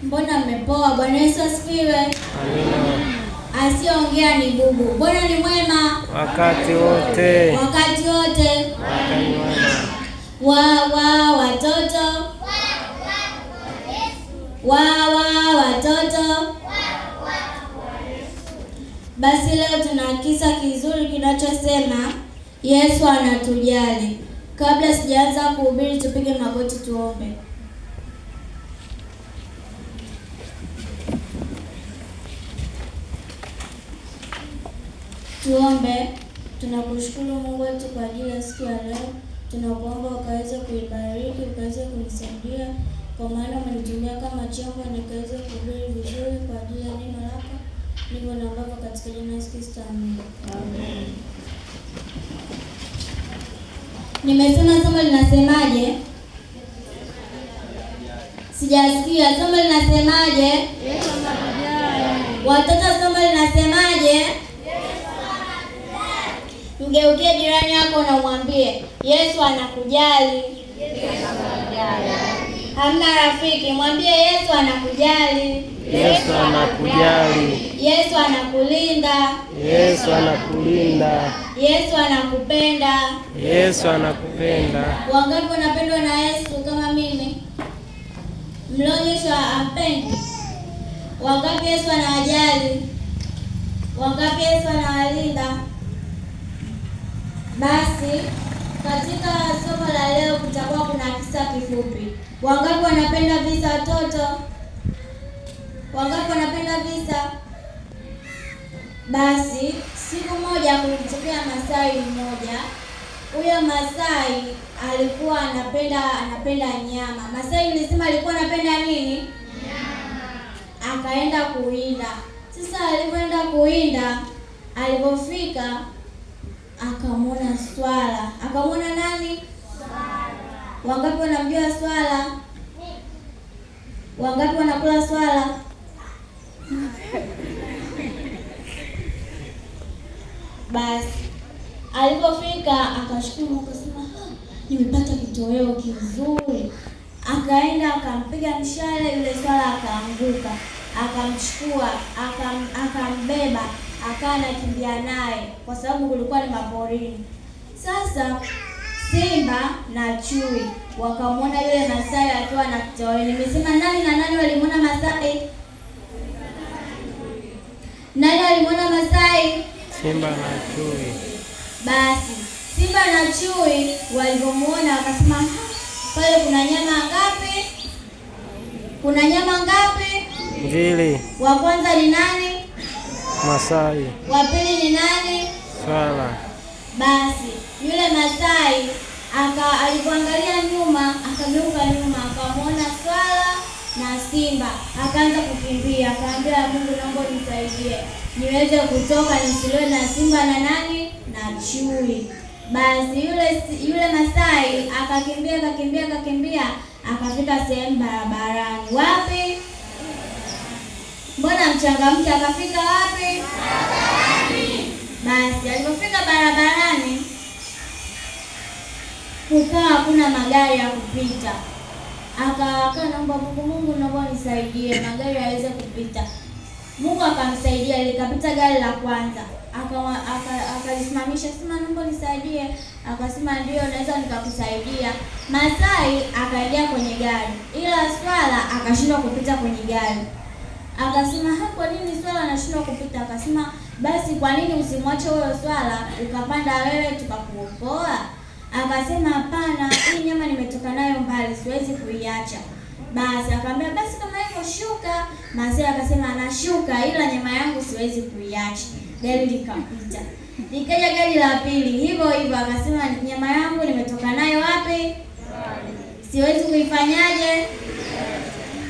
Mbona mmepoa? Bwana Yesu asifiwe. Amina. Asiyeongea ni bubu. Bwana ni mwema Wakati wote. Wakati wote. Wakati mwema. Wa wa watoto. Wa wa watoto. Basi leo tuna kisa kizuri kinachosema Yesu anatujali. Kabla sijaanza kuhubiri, tupige magoti tuombe. Tuombe. Tunakushukuru Mungu wetu kwa ajili ya siku ya leo. Tunakuomba ukaweze kuibariki, ukaweze kunisaidia, kwa maana umenitumia kama chombo nikaweze kuhubiri vizuri kwa ajili ya neno lako. Ndivyo naomba katika jina la Yesu Kristo, amina. Amen. Nimesema somo linasemaje? Sijasikia. Somo linasemaje? Yesu anatujali. Watoto, somo linasemaje? Mgeukie jirani yako na umwambie Yesu anakujali. Hamna rafiki, mwambie Yesu anakujali. Yesu anakujali. Yesu anakulinda. Yesu anakulinda. Yesu anakupenda. Yesu anakupenda. Wangapi wanapendwa na Yesu kama mimi? Mlionyeshwa ampendi? Wangapi Yesu anawajali? Wangapi Yesu anawalinda? Basi katika somo la leo kutakuwa kuna kisa kifupi. Wangapi wanapenda visa watoto? Wangapi wanapenda visa? Basi siku moja kulitokea Masai mmoja. Huyo Masai alikuwa anapenda nyama. Masai nilisema alikuwa anapenda nini? Nyama. Akaenda kuwinda. Sasa alipoenda kuwinda, alipofika akamwona swala. Akamwona nani? Swala. Wangapi wanamjua swala? Wangapi wanakula swala? Basi alipofika akashukuru akasema, nimepata kitoweo kizuri. Akaenda akampiga mshale yule swala akaanguka. Akamchukua, akambeba, akawa anakimbia naye kwa sababu kulikuwa ni maporini. Sasa simba na chui wakamwona yule Masai akiwa na kitoweo. Nimesema nani na nani walimwona Masai? Nani walimwona Masai? Simba na chui. Basi simba na chui walivyomuona wakasema, pale kuna nyama ngapi? Kuna nyama ngapi? Mbili. Wa kwanza ni nani? Masai. Wa pili ni nani? Swala. Basi yule Masai alipoangalia nyuma, akageuka nyuma, akamwona swala na simba, akaanza kukimbia, akaambia Mungu, naomba unisaidie niweze kutoka nisiliwe na simba na nani na chui. Basi yule Masai akakimbia, akakimbia, akakimbia, akafika sehemu barabarani. Wapi? Mbona mchangamke? Akafika wapi? Barabarani. Basi alipofika barabarani kukawa hakuna magari ya kupita. Akakaa, naomba Mungu, Mungu naomba unisaidie magari yaweze kupita. Mungu akamsaidia, likapita gari la kwanza. Akalisimamisha, sema naomba unisaidie. Akasema ndio, naweza nikakusaidia. Masai akaingia kwenye gari, ila swala akashindwa kupita kwenye gari. Akasema kwa nini swala anashindwa kupita? Akasema basi kwa nini usimwache huyo swala ukapanda wewe tukakuokoa? Akasema hapana, hii nyama nimetoka nayo mbali, siwezi kuiacha. Basi akamwambia basi kama hivyo shuka. Masai akasema anashuka, ila nyama yangu siwezi kuiacha. Gari likapita. Likaja gari la pili, hivyo hivyo akasema nyama yangu nimetoka nayo wapi? Siwezi kuifanyaje?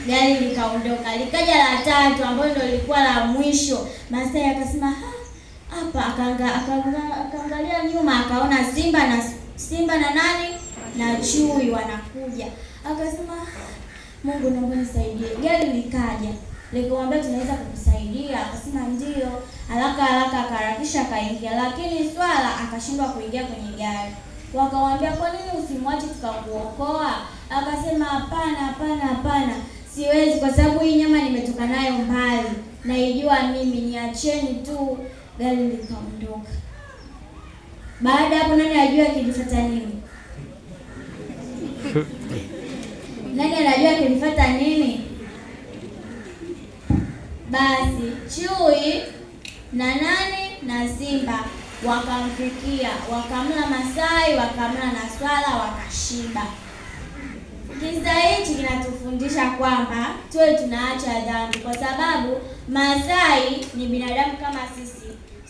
Gari likaondoka. Likaja la tatu ambalo ndio lilikuwa la mwisho. Masai akasema hapa, akaangalia nyuma akaona simba na nani na chui wanakuja. Akasema Mungu naomba nisaidie. Gari likaja likamwambia tunaweza kukusaidia? Akasema ndio. Haraka haraka akaharakisha akaingia, lakini swala akashindwa kuingia kwenye gari. Wakamwambia kwa nini usimwache tukakuokoa? Akasema hapana, hapana, hapana. Siwezi kwa sababu hii nyama nimetoka nayo mbali, naijua mimi, niacheni tu. Gari likaondoka. Baada hapo, nani ajua kilifuata nini? Nani anajua kilifuata nini? Basi chui na nani na simba wakamfikia, wakamla Masai, wakamla na swala, wakashiba. Kisa hichi kinatufundisha kwamba tuwe tunaacha dhambi, kwa sababu Masai ni binadamu kama sisi,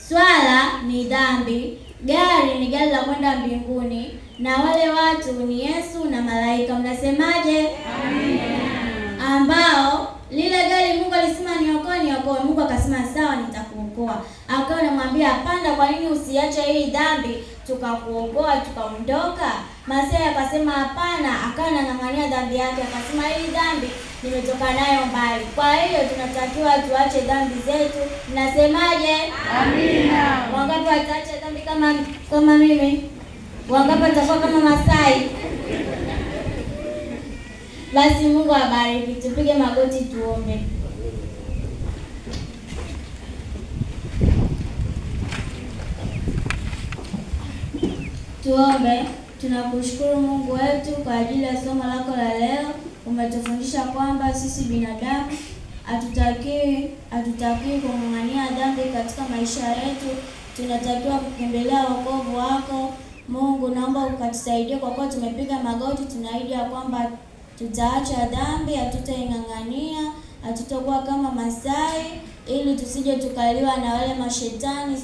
swala ni dhambi, gari ni gari la kwenda mbinguni, na wale watu ni Yesu na malaika. Mnasemaje? Amina. Ambao lile gari Mungu alisema niokoe, niokoe. Mungu akasema sawa, nitakuokoa. Akawa anamwambia panda, kwa nini usiache hii dhambi tukakuokoa tukaondoka? Masai akasema hapana, akawa anang'ang'ania dhambi yake, akasema hii dhambi nimetoka nayo mbali. Kwa hiyo tunatakiwa tuache dhambi zetu. Mnasemaje? Amina. Wangapi wataacha dhambi kama mimi? Wangapi watakuwa kama Masai? Basi Mungu abariki. Tupige magoti tuombe. Tuombe. Tunakushukuru Mungu wetu kwa ajili ya somo lako la leo. Umetufundisha kwamba sisi binadamu hatutakiwi kung'ang'ania dhambi katika maisha yetu. Tunatakiwa kukimbilia wokovu wako. Mungu, naomba ukatusaidie kwa kuwa tumepiga magoti. Tunaahidi ya kwamba tutaacha dhambi, hatutaing'ang'ania, hatutakuwa kama Masai, ili tusije tukaliwa na wale mashetani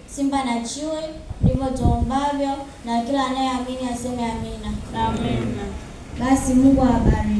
simba na chui. Ndivyo tuombavyo, na kila anayeamini aseme amina. Amina. Basi Mungu awabariki.